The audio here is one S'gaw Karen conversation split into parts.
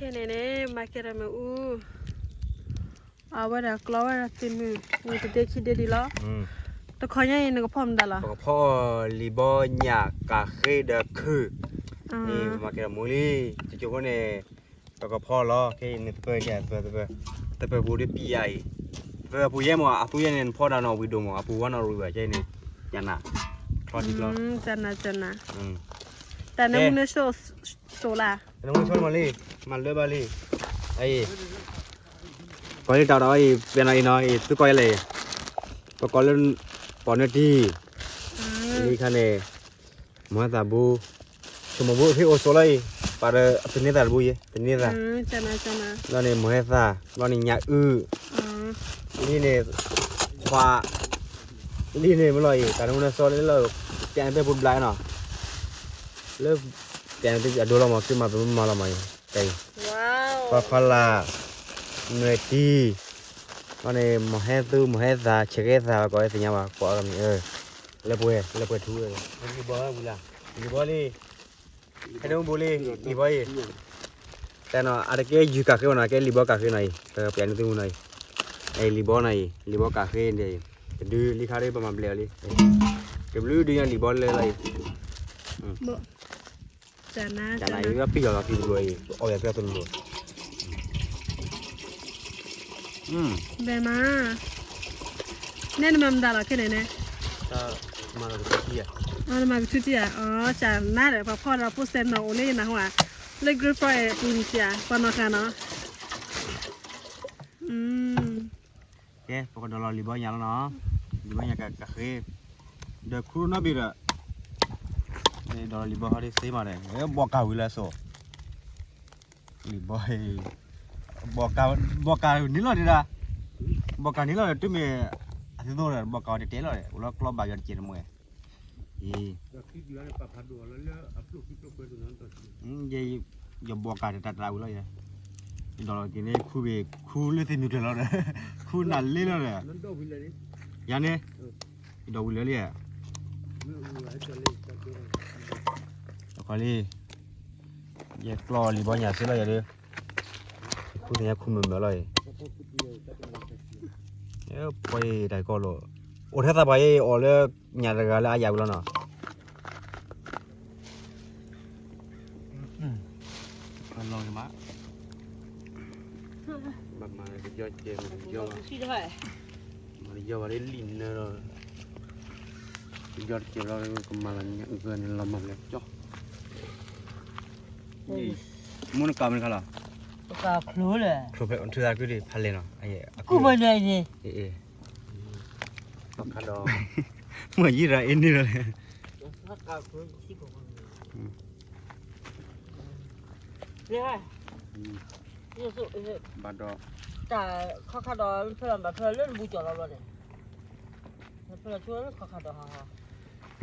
ခဲန့ၣ်န့ၣ် မၤကဲထီၣ်မ့ၣ်အူ, အဝဲဒၣ်ကျီဝဲဒၣ်သ့ၣ်မုၢ် ဝံၤတဒ့ခံဒ့ဒံးလီၤ. တခီညါအံၤ နကဖီၣ်မတၤလီၤ. ပကဖီၣ်လံၤဘီညၣ်ကးဃ့ဒီးခုၣ်, မၤကဲထီၣ်မ့ၣ်အူလံ, တကၠိဖိန့ၣ် ပကဖီၣ်လီၤ. ခဲအံၤန့ၣ် သပၢၤဒံး သပၢၤ သပၢၤပူၤဒ်ပံယၤအံၤ, သပၢၤပူၤယဲမ့ၢ် အသူယဲန့ၣ် နဖီၣ်ဒၣ်နီၣ်ဝံၤဒိၣ်မး အပူၤဝဲနီၣ်ရံဝဲ ခဲအံၤန့ၣ် ကနၤ ချီထံချီ ကနၤကနၤ, တၢ်နမုၢ်နၢ်စိၣ်စိၤလၢ် တၢ်နမုၢ်နၢ်စိၣ်မးလံ, မၤလၢဘၣ်လံ, အံၤ ကီးလံတၢ်ဒီးအံၤ ပျဲနီၤအံၤနီၤအံၤ သုကီးယဲလဲၣ်, ပကီးလၢ ပီၣ်နၢတံၢ်, လံခါန့ၣ် မဟဲသၣ်ဘိ, ဆိမိၣ်ဘိဖဲအိၣ်ဆိးလီၤအံၤ, ပာ်ဒီးသန့သၣ်တဘိယဲ, သန့သၣ်, ဘျီန့ၣ် မဟဲသၣ်, ဘျီန့ၣ်ညၣ်အုၣ်, လံန့ၣ် ခွါ, လံန့ၣ်မ့ၢ်လီၤအံၤ တၢ်နမုၢ်နၢ်စိၣ်လၢ ပျဲနသ့ၣ်ဖိတဘျီနီၤ, လၢ ပျဲနသ့ၣ်အဒိလီၤမး ကမၤပမၤလီၤမးအံၤ, ပှၤဖီလာ်, နွဲၣ်တံၢ်, ဘျီန့ၣ် မဟဲသူ မဟဲသၣ် ဆဲးကဲသၣ် ကိးဝဲသ့ၣ်ညါဘၣ် ကိးအီၤမံၤ, လၢပှဲၤ လၢပှဲၤထူ, လံၤဘီလံ, ဟဲဒိဘိလံ, လံၤဘီအံၤ, တနီၤ အတကဲယုၢ်ကးဃ့ဘၣ်နီၤ ကဲလံၤဘီကးဃ့နီၤအံၤ, ပပျဲနသ့ၣ်မုၢ်နီၤအံၤ, လံၤဘီနီၤအံၤ လံၤဘီကးဃ့န့ၣ်အံၤ, တဒုလံခါဒ်ပမၤဘျဲးအီၤလံ, တဘျုးဒုညါလံၤဘီလၢလီၤအံၤ, တနၤအံၤ ပံယီၤလီၤခံတဘျီအံၤ ပအီၣ်ယၤကျဲသနူၤ, ဘဲမး, နဲနမၤမတၤလီၤခဲန့ၣ်န့ၣ်, နမၤကထူတံၢ်ဧါ, နမၤကထူတံၢ်ဧါ, အီ ကနၤဒီး ပှၤဖီၣ်ဒီးဖိစဲးနီၢ်အိၣ်လၢနဟါ, လၢ group အပူၤန့ၣ်ဧါ ပှၤနီၢ်ဃာ်နီၤ, ကဲ ပကဒီးလီၤလံၤဘီညၣ်လီၤနီၤ, လံၤဘီညၣ်ကးဃ့, ဒီးခူနီတဘ့ၣ်ဒီး, ဒီးလီၤလံၤဘီဟီဒ်သ့မးဒီး ဘီကးဝံၤလၢအစိၤ, လံၤဘီ, ဘီကးန့ၢ်လီၤဒံးဒၣ်, ဘီကးန့ၢ်လီၤဒီး တုၤမ့ၢ်အသ့သိဒီး ဘီကးဝဲတတဲလီၤဒီး အိၣ်လၢကျီဘၣ်ယွၤတစဲးတမှဲၢ်, အံၤ ယဘီကးတတးတးဝံၤလီၤယဲ, ယဒီးလီၤက့ၤန့ၣ် ခူဘ့ၣ် ခူလၢသ့ၣ်မုၢ်ကျၢၤလီၤဒီး, ခူနၤလ့လီၤဒီး, ယၤန့ၣ်, ယဒီးဝံၤလၢလံ, အခီလံ, ယကျီလံၤဘီညၣ်စ့လီၤယၤဒီး, ယခူသ့ၣ်ညါခူမုၢ်မုၢ်လီၤအံၤ, ပှၤအံၤတၢ်ကီလိာ်, အိၣ်ထဲသးပှၢ်အံၤ အီၣ်လၢညၣ်တဂၤလၢအယၣ်ဝံၤလီၤနီၤ လီၤမး, ဘၣ်မၤကယီကဲမၤကယီဘၣ်, မၤကယီဘၣ်လၢလံာ်နၢလီၤ, ကယီတကဲလီၤ ကမၤလီၤညၣ်အုၣ်ဖၢန့ၣ်လီၤမၤကယီ, မ့ၢ်နကးမ့ၢ်တခါလီၤ, ကးချိၣ်လဲၣ်, ချိၣ်ဖဲထုသးကုဒံးဖးလဲၣ်နီၤ, ကူၣ်ဘၣ်န့ၣ်န့ၣ်, မ့ၢ်ယံၤရၤအ့န့ၣ်လီၤ, ဘၣ်ဒီး, တၢ်ခီခါဒီးဖဲလီၤဘၣ်ဖဲလီၤလၢနဘူးကၠီၤလီၤဘျီန့ၣ်, ဖဲလီၤဆိလၢခီခါဒီးဟး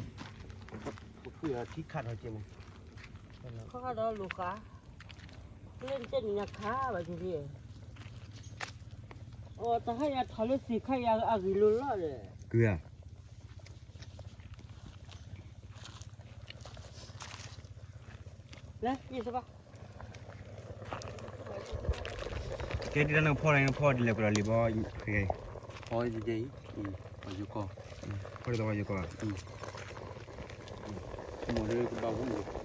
ဟး, ခီခါဒီးလိာ်ဃာ်, လၢနတဲနံၤညါခါဘၣ်က့ၤ, အိၣ်တဟါယၤထီၣ်လၢသ့ၣ်ခါယၤအဂ့ၢ်လိၤလီၤဒီး, ကုၢ်ဧါ လၢယစဘၣ်, ကဲဒ်တၢ်နကဖီၣ်န့ၣ် နကဖီၣ်ဒ်လဲၣ်ကဒီးလံာ်ဘီ, ဖီၣ်ယကဲအံၤ, ယကီၢ်, ဖီၣ်ဒ်သိးယကီၢ်, မ့ၢ်လၢကဘၣ်ဝံၤ,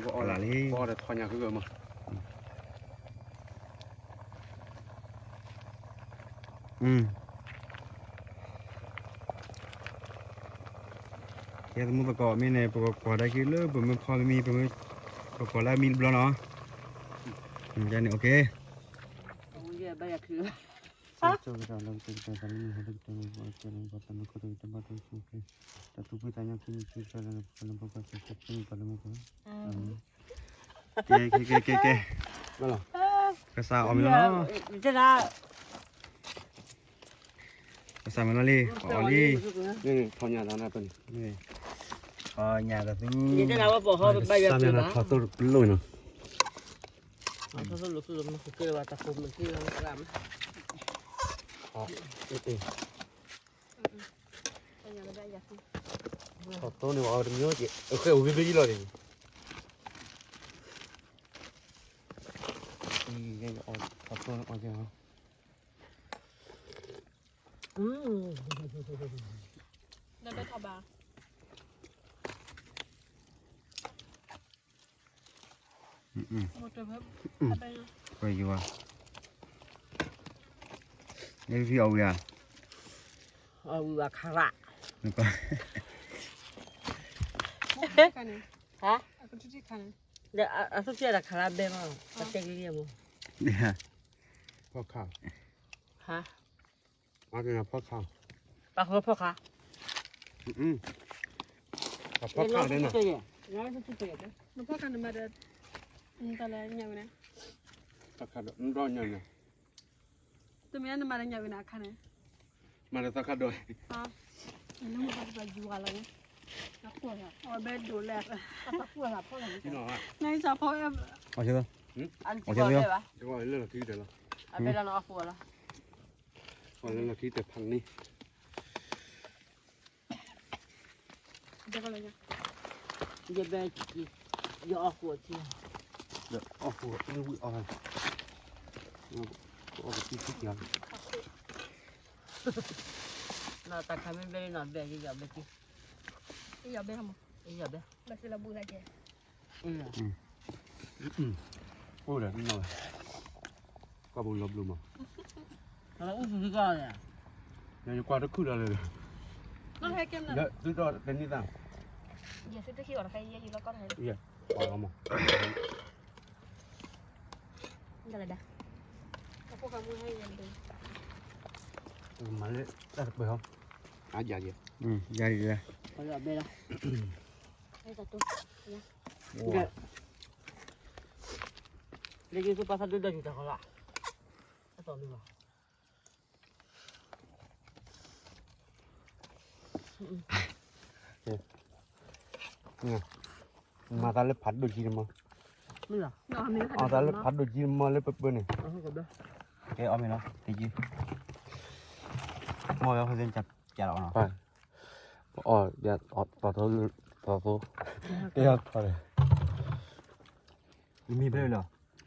လၢလံ, ဖီၣ်ဒီးထီၣ်ညါဃုဂၤမး ယဲသမူသကိးမ့ၢ်န့ၣ် ပကကွၢ်ဒၣ်က့ၤလၢပမ့ၢ်ဖီမ့ၢ်မံ ပမ့ၢ်ပကွၢ်လၢအမံတဘျီနီၤ, ယဲန့ၣ် okay, ကဲ ကဲ ကဲ ကဲ ကဲ ကစၢ်အီၣ်မ့ၤလီၤ, ကစၢ်မ့ၤလီၤလံ အီၣ်လံ, ထီၣ်ညၣ်တသူ, ကစၢ်မ့ၤလီၤထီၣ်သိၣ်တပလိၣ်နီၤ, ထီၣ်သိၣ်န့ၣ် အီၣ်တမံၤက့ၤ အဃဲအိၣ်ဘ့ဘ့ယလီၤန့ၣ်, အီၣ်က့ၤ အီၣ်က့ၤ အီၣ်က့ၤ အီၣ်က့ၤ အီၣ်က့ၤ အီၣ်က့ၤ အီၣ်က့ၤ အီၣ်က့ၤ နဘဲထီၣ်ဘၣ် ပှၤယွၤ နဖံအီၣ်ဝံၤဧါ အီၣ်ဝံၤဘၣ်ခါရၣ် နကွၢ် ဟါ အသူၣ်ဖျဲးတၢ်ခါရၣ်ဘဲမး ပတဲကလံမး ဖီခါ ဟါ အကဖီခါ ပှၤဃီဖီခါ ဖီခါန့ၣ် နဖီခါန့ၣ်မၤဒီး နတၢ်လဲၤညၣ်ဝဲန့ၣ် ဖီခါဒီး နဒီညၣ်န့ၣ် တမ့ၢ်နမၤဒီးညၣ်ဝဲန့ၣ်အခါန့ၣ် မၤဒီးသီခါဒီး နမၤဒီးယွၤလီၤန့ၣ် အဘဲဒိးလဲၣ် နစဖီ အီၣ်က့ၤ လၢလီၢ်ခံကတၢၢ်လီၤ အဘဲလီၤနအီၣ်ဃိလီၤ အီၣ်လၢလီၢ်ခံကတၢၢ်ဖးန့ၣ် ယဘဲ ယအီၣ်ဃိအထံ ယအီၣ်ဃိအဝံၣ်အီၣ် အီၣ်ကသံၣ်ထံၣ်က့ၤ နီၢ်တၢ်ခါမ့ၢ်ဘဲလၢနီၢ်ဘဲ ယယီၣ်ဘဲက့ၤ ယယီၣ်ဘဲမး ယယီၣ်ဘဲ ဘဲစလီၤဘုခါကဲ အိၣ်ဒီး ကီၢ်ပူၤလီၤဘျိမး အူစူစူကီၢ်လဲၣ် ယကွၢ်တခုလီၤလၢ သုထီၣ်တန့ၢ်သၣ် ယသုတဟံၣ်အီၤတခါ ယဲယလီၤကီၢ်တခါ ယကွၢ်လီၤမး ဒ်လဲၣ်ဒၣ် မၤလၢတၢ်တပၢၢ်ဟီ အယၤယၤ ယၤယၤ ဘဲလီၤ လၢက့ၤ လၢက့ၤသုပှၤသးဒိၣ်ဒီးယူၤတၢ်ဃီလၢ အသီၣ်မ့ၢ်ဘၣ် မၤသးလၢဖးဒိၣ်ကံတမီၢ် မၤသးလၢဖးဒိၣ်ကံတမီၢ်လၢပပၢၢ်န့ၣ် ကဲအီၣ်မ့ၢ်လီၤ ကဲကံ မီၢ်ဝဲဖိသ့ၣ်ကၢ်လီၤနီၤ အီၣ် သီၣ်သိ သီၣ်သိ ကဲအီၣ်ထီၣ်ဒီး နမံၤဖဲလီၤ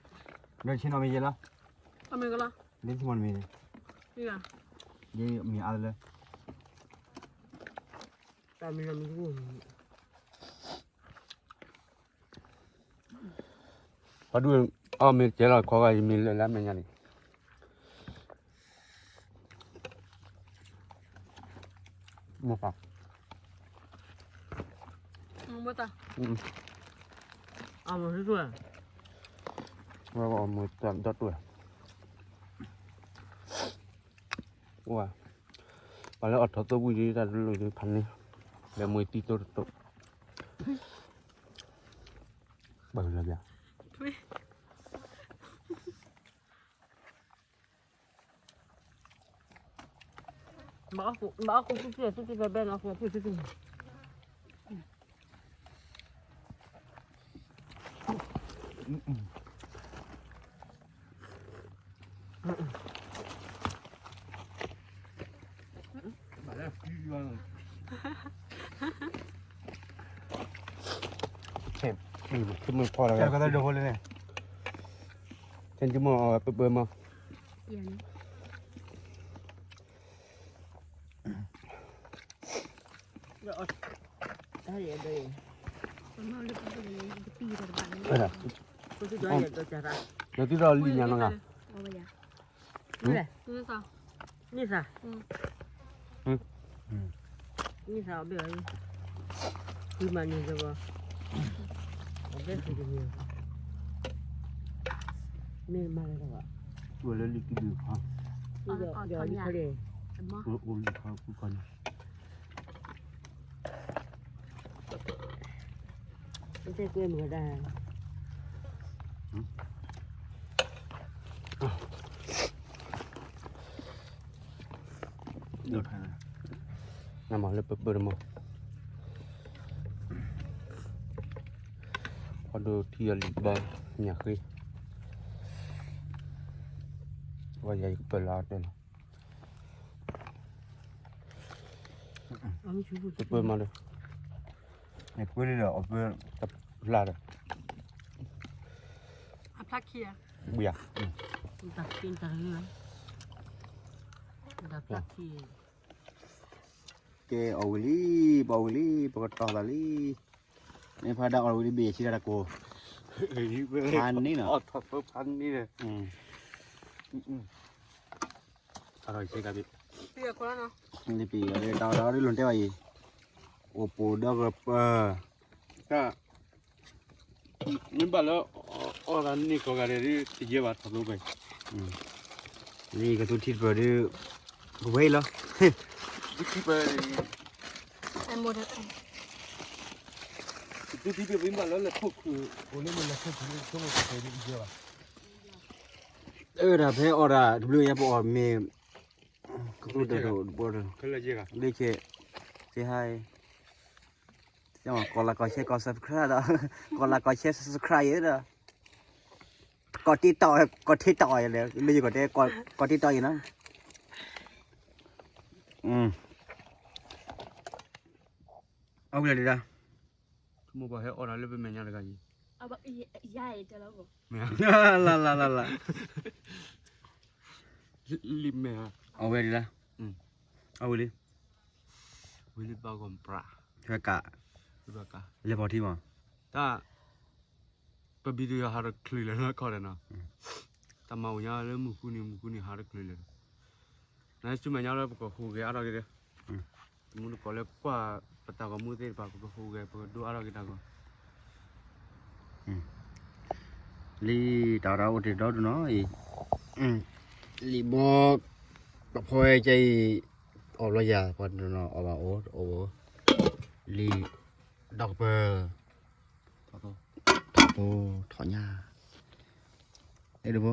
ဒီးဆ့ၣ်နီၤမ့ၢ်ယဲလီၤ လၢဆ့ၣ်နီၤမ့ၢ်န့ၣ် ယမံၤအါလၢ တၢ်မံၤလီၤမံၤ ပှၤဒုးအီၣ်မ့ၢ်တကဲလီၤခီဂၤ ယမ့ၢ်လၢလၢမဲာ်ညါန့ၣ် မိၢ်ပၢ် မိၢ်ပၢ် အမ့ၢ်ဟံၣ်သူၣ် ဝဲအမ့ၢ်တၢ်ဒီတူၢ် ဝဲ ပှၤလၢအီၣ်ထီၣ်သိဝံၣ်ဒ်တၢ်တလိၣ်ဒ်ဖးန့ၣ် လဲၤမွေးသံသိတတိၢ် ဘၣ်လၢဘၣ် ဘၣ်အီၣ်ဃိ ဘၣ်အီၣ်ဃိ သုတဘဲဘဲနီၤ ဃိ သုတ ခဲမုၢ်ဖီလာ် ခဲမုၢ်ဖီလာ် ခဲမုၢ်ဖီလာ် ဒီးသုထီၣ်လံညါနီၤဂၤ နံၣ်သၣ် နံၣ်သၣ် အဘဲ ဃုမၤန့ၢ်ကဘီ အဘဲဃုတမံၤ မ့ၢ်မၤလၢကဘီ ဝဲလၢလံာ်ကဒုခါ အိၣ်လံာ်ခါဃုခါန့ၣ် တဲကွဲမုာ်ဒၣ် နမၤလၢပပၢၢ်တမီၢ် ဖီဒိၣ်ထံအလံာ်ဘီညၣ်ဃ့ ဝဲယၤယကပၢၢ်လၢအတဲလီၤ ပပၢၢ်မၤဒီး နကွဲလံဒီး အပၢၢ်တဖျါဒီး အဖျါခံဧါ, ဘုယၤ, တၢ်ဖျါခံ, တၢ်ဖျါခံ, ကဲအီၣ်ဝံၤလံ, ပအီၣ်ဝံၤလံ, ပကတီၤသးလံ, မ့ၢ်ဖးဒၣ်အီၣ်ဝံၤလံဘ့ၣ်ဆံတၢ်တကိး, ဖးန့ၣ်နီၤ, ဖးန့ၣ်, လံပံၤတၢ်ဒီးလီၤတဲာ်ဘၣ်အံၤ, အိၣ်ပိၣ်ဒီကပၢၤ တၢ် မ့ၢ်ဘၣ်လၢ အီၣ်တၢ်န့ၢ်ကိးဂၤဒဲးဒ် တယဲၢ်ဘၣ်ထီၣ်ဘိပှဲၤ, လံကသူထံတပၢၤဒ် ပဝဲအံၤလီၤ, သူထံပၢၤ, သူထံပၢၤမ့ၢ်ဘၣ်လၢလဲၤခိၣ်ခုး, အိၣ်လၢမ့ၢ်လဲၤခိၣ်ခုးလၢဆိကမိၣ်တပၢၤဒ်တယဲၢ်ဘၣ်, အၢ တၢ်ဖဲအီၣ်တၢ်တဘျုးညါပအီၣ်မ့ၢ်, ကသူတၢ်တဘိဒီး, လၢကဲ, ကဟါ ကီၢ်လၢကီၢ်ဆဲးကီၢ် subscribe ဒီး, ကီၢ်လၢကီၢ်ဆဲး subscribe ဒီး, ကီၢ်လၢကီၢ်ဆဲး subscribe ဒီး, ကီၢ် TikTok ကီၢ် TikTok လၢယကတဲ, ကီၢ် TikTok အံၤနီၤ, အဝဲလၢဒၣ် မိၢ်ပှၢ်ဟဲအီၣ်တၢ်လၢပမဲာ်ညါတဂၤအံၤ, လၢလၢလၢလၢ, လံမဲာ်, အဝဲဒ်လၢ, အဝဲလံ, ဝံၤလံဘၣ်ဂီၢ်ပြး, ဝဲကး, လဲၤပီၤထံမး, တၢ်, ပဘံၣ်ဒုးယဟးတချုးလၢၤလၢခီၣ်ဒီးနီၤ, တၢ်မၤအိၣ်ညါလၢမုၢ်ဃုနံၤ မုၢ်ဃုနံၤဟးတချုးလၢၤဒီး, နဆူမဲာ်ညါလၢပကဟူးဂဲၤအါထီၣ်က့ၤဒီး, တမူတကိးလၢကွၢ်ပတၢ်ဂီၤမူသ့ၣ်တဖၣ် ပကဟူးဂဲၤ ပကဒိအါထီၣ်က့ၤတၢ်ဂီၤ လံတၢ်ဝဲဒၣ်အိၣ်တ့ၢ်ဒီဒူၣ်နီၤအံၤ, လံဘီ, ပဖီဝဲကဲအံၤ, အီၣ်ဘျီယၤ ပှၤတနီၤအီၣ်ဘၣ်အိၣ်တအိၣ်, လံ, ဒီကပၢၤ, ထီၣ်သိ, ထီၣ်ညါ, အဲၣ်ဒိးဘိ,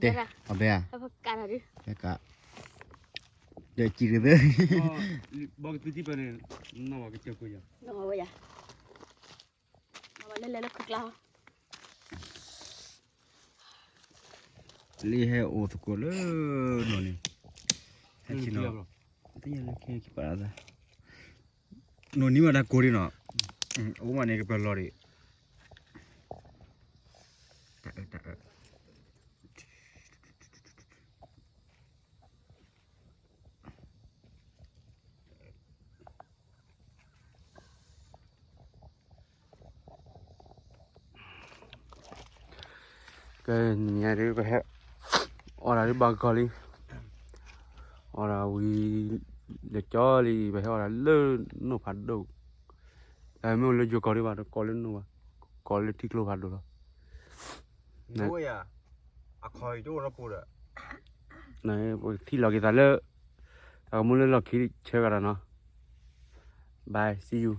တဲ, အီၣ်ဘဲဧါ, က, ဒီးစံးကသ့, ဘီကသံၣ်ပၢၤန့ၣ်, နီၢ်ဝဲကစၢၢ်ခိၣ်ယၤ, နီၢ်ဝဲယၤ, နီၢ်ဝဲလဲၤလဲၤလၢခုကျါ လံဟဲအိၣ်သကိးလၢနီၢ်န့ၣ်, ဟဲဆ့ၣ်နီၤ, သ့ၣ်ညါလၢခဲခံပာ်လၢသး, နီၢ်နံၤမးတၢ်ကိးဒံးနီၤ, အိၣ်မးန့ၣ်ကပၢၤလီၤဒံး, တၢ်အၢ တၢ်အၢ ကဲ နံၤညါဒ် ပဟဲ အီၣ်တၢ်ဒ်ဘၣ်ကီၤလံ, အီၣ်တၢ်ဝံၤ လၢကၠီလံ ပဟဲအီၣ်တၢ်လၢနိၣ်ဖးဒိၣ်, တမ့ၢ်အိၣ်လၢယိၤကီၢ်ဒံးဘၣ် တကိးလၢနိၣ်ဘၣ်, ကိးလၢထံကျိဖးဒိၣ်လီၤ. အခီၣ်အံၤတအိၣ်ဒီးပူၤဒီး ပထံၣ်လီၤက့ၤသးလၢ တၢ်ဂီၤမူလၢလီၢ်ခံဆၢကဒီးနီၤ. Bye, see you.